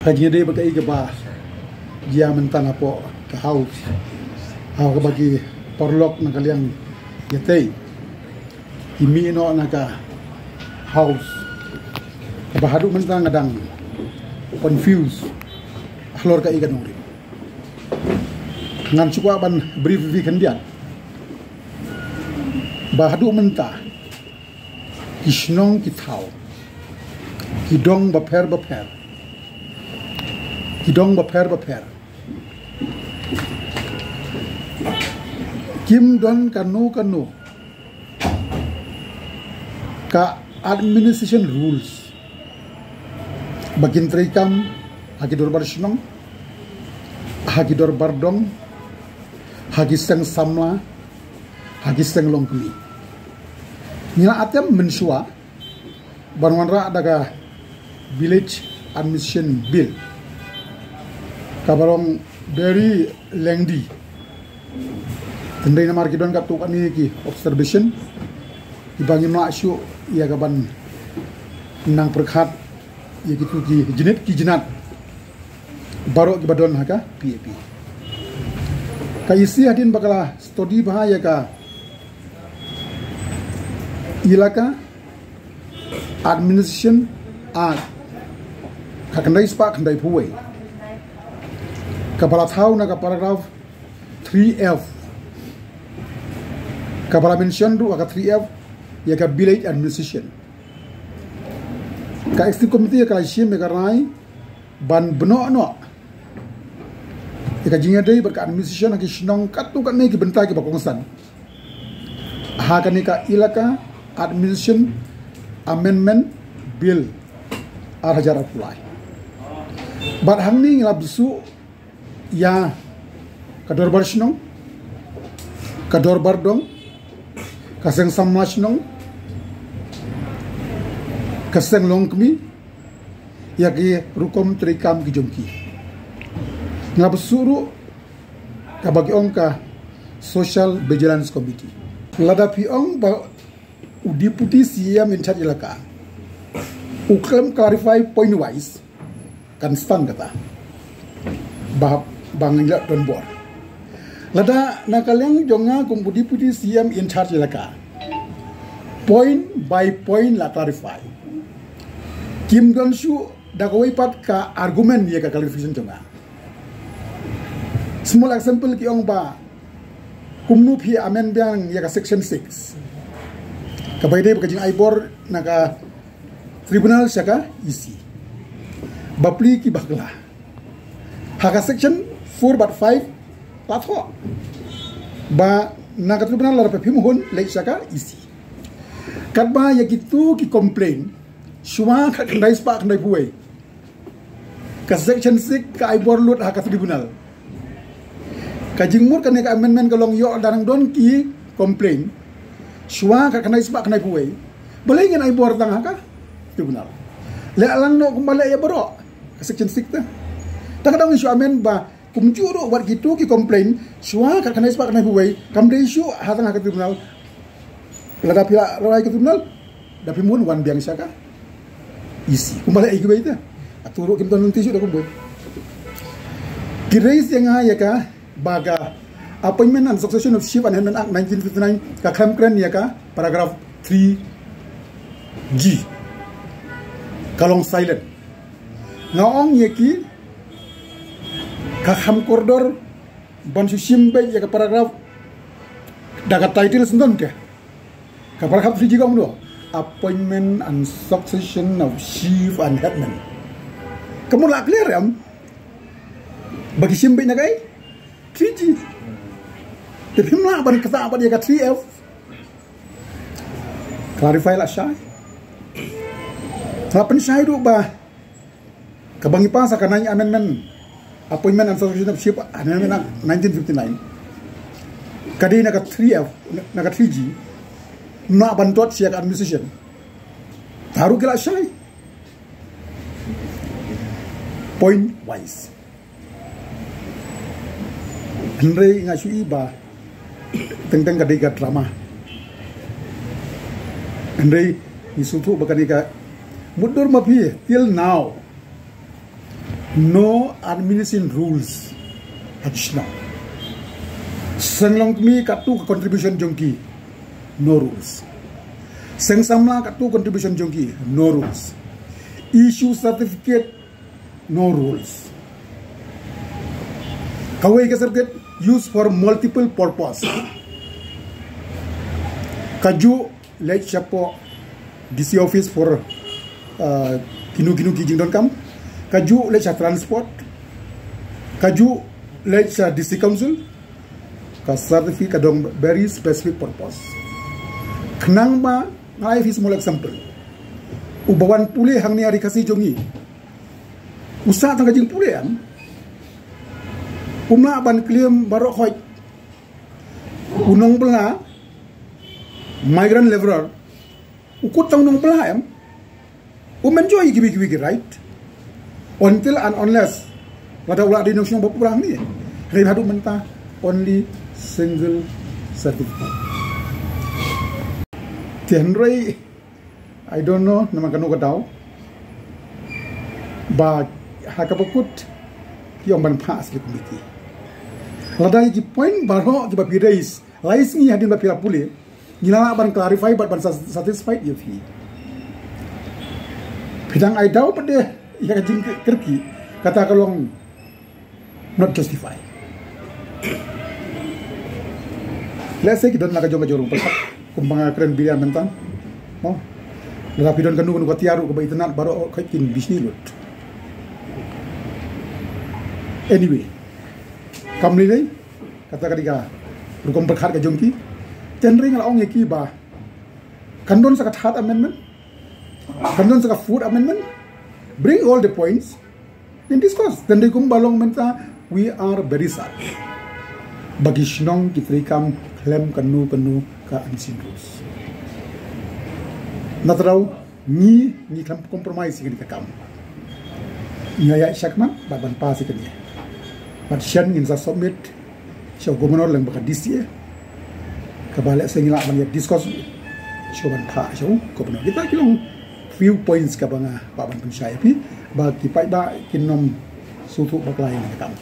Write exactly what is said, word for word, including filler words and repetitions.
Ka jingïadei bad kaei kaba jia mynta napoh ka House, ha kaba ki paralok na ka liang ïatei ki mih noh na ka House, kaba haduh mynta nga dang confuse halor kaei ka nongrim. Ngan shu kwah ban brief ïa phi khyndiat ba haduh mynta ki shnong ki thaw, ki dong bapher bapher, ki dong bapher bapher, kim don kano kano ka administration rules ba kin treikam ha ki dorbar shnong, ha ki dorbar dong, ha ki seng samla, ha ki seng longkmie. Ngi la attempt mynshuwa ban wanrah da ka Village Administration Bill, kaba long very lengthy. Hynrei namar ki don katto katne ki observation kiba ngim lah shuh ïa ka ban nang pyrkhat ïa kitu ki jnit ki jnat baroh kiba don ha ka P A P. Ka EC hadien ba ka la study bha ïa ka Elaka Administration Act, ka khyndai spah khyndai phew wei, kaba la thaw na ka paragraph three F, kaba la mention ruh ha ka three F ïa ka village administration. Ka executive committee ka la shim ïa ka rai ban bynnoh noh ïa ka jingïadei bad ka administration ha ki shnong katto katne ki bynta kiba kongsan ha kane ka Elaka Administration Amendment Bill ar hajar arphew lai. Bad hangne ngi la bsuh ïa ka dorbar shnong, ka dorbar dong, ka seng samla shnong, ka seng longkmie, ïa ki rukom treikam ki jong ki. Ngi la bsuh ruh kaba ki ong ka Social Vigilance Committee. Lada phi ong ba u Deputy C M in charge Elaka u khlem clarify point wise, kan stang kata ba, ba ngin ïa don bor. Lada na ka liang jong nga kum u Deputy C M in charge Elaka, point by point la clarify. Kim don shuh da kawei pat ka argument ïa ka clarification jong nga. Small example, ki ong ba kumno phi amend biang ïa ka section six, kaba ïadei bad ka jingai bor na ka tribunal sha ka E C. Bapli ki bakla. Ha ka section four bad five la thoh ba na ka tribunal lada phi phim hun leit sha ka E C. Katba ïa kitu ki complain shuwa khatkhyndai spah khyndai phew wei, ka section six ka ai bor lut ha ka tribunal. Ka jingmut kane ka amendment ka long ïoh lada nang don ki complain shuwa khatkhyndai spah khyndai phew wei, balei ngin ai bor tang ha ka tribunal? Leh lang noh kumba leh ïa baroh ka section six te. Tang ka dang shu amend ba kumjuh ruh wat kitu ki complain shuwa khatkhyndai spah khyndai phew wei kam dei shuh ha tang ha ka tribunal. Lada phi la rai ka tribunal, da phim hun wan biang sha ka E C. Kumba leh ïa kiwei te, atu ruh kim don lynti shuh da kumwei. Ki raise ïa nga ïa ka ba ka Appointment and Succession of Chief and Headman Act nineteen fifty-nine ka khlem kren ïa ka paragraph three G, ka long silent. Nga ong ïa ki, ka kham kordor ban shu shim beit ïa ka paragraph da ka title syndon te. Ka paragraph three G ka ong kumno? Appointment and Succession of Chief and Headman. Ka mut la clear em ba ki shim beit na kaei? Three G. Te phim lah ban ktah bad ïa ka three F. Clarify lashai. Nga pynshai ruh ba kaba ngi pass ha ka Ninth Amendment, Appointment and Succession of Chief and Headman Act nineteen fifty-nine, ka dei na ka three F, na ka three G, na ban dot sha ka administration. Te ruh ki lashai. Point wise. Hynrei nga shu i ba teng teng ka dei ka drama. Hynrei ngi sngewthuh ba kane ka mutdur ma phi till now. No administration rules ha ki shnong. Seng longkmie katto ka contribution jong ki, no rules. Seng samla katto contribution jong ki, no rules. Issue certificate, no rules. Kawei ka certificate use for multiple purpose. Kajuh leit shapoh D C office for, uh, kino kino ki jingdonkam. Kajuh leit sha transport. Kajuh leit sha D C council. Ka certificate ka don very specific purpose. Khnang ba, nga ai phi small example. Uba wan pule hangne ha ri Khasi jong ngi, u sah tang ka jingpule em. Um lah ban claim baroh khoit. U nongbylla, migrant laborer, u kut tang u nongbylla em. Um enjoy kiwei kiwei ki right until and unless lada u la dei nongshong ba pura hangne. Hynrei haduh mynta only single certificate. Te hynrei I don't know namar kano ka daw ba ha kaba kut ki ong ban phah sha ki committee. Lada ki point baroh kiba phi raise lai sngi hadien ba phi la pule, ngi la lah ban clarify bad ban sa-, satisfied ïa phi. Phi dang ai daw pat de ïa ka jingkyrkieh, kata ka long not justify. Let's say ki don la ka jong ka jong rung pyrkhat kumba nga kren biang mynta. Mo. Lada phi don kano kano ka tiar ruh kaba itynnad baroh khoit kin bishni lut. Anyway, kam lei lei, kata ka dei ka rukom pyrkhat ka jong ki. Te hynrei nga la ong ïa ki ba kan don sa ka third amendment, kan don sa ka fourth amendment. Bring all the points and discuss. Te hynrei kumba long mynta, we are very sad ba ki shnong ki treikam khlem kano kano ka unseen rules. Nangta ruh ngi, ngi khlem compromise ïa kane ka kam. Ngi ïa shakmat bad ban pass ïa kane. Bad shen ngin sa submit sha u Governor lyngba ka D C A, kaba lehse ngi lah ban ïa discuss shuwa ban phah sha u Governor. Kita ki long few points kaba nga kwah ban pynshai ïa phi ba ki paidbah kin ym sngewthuh bakla ïa kane ka kam.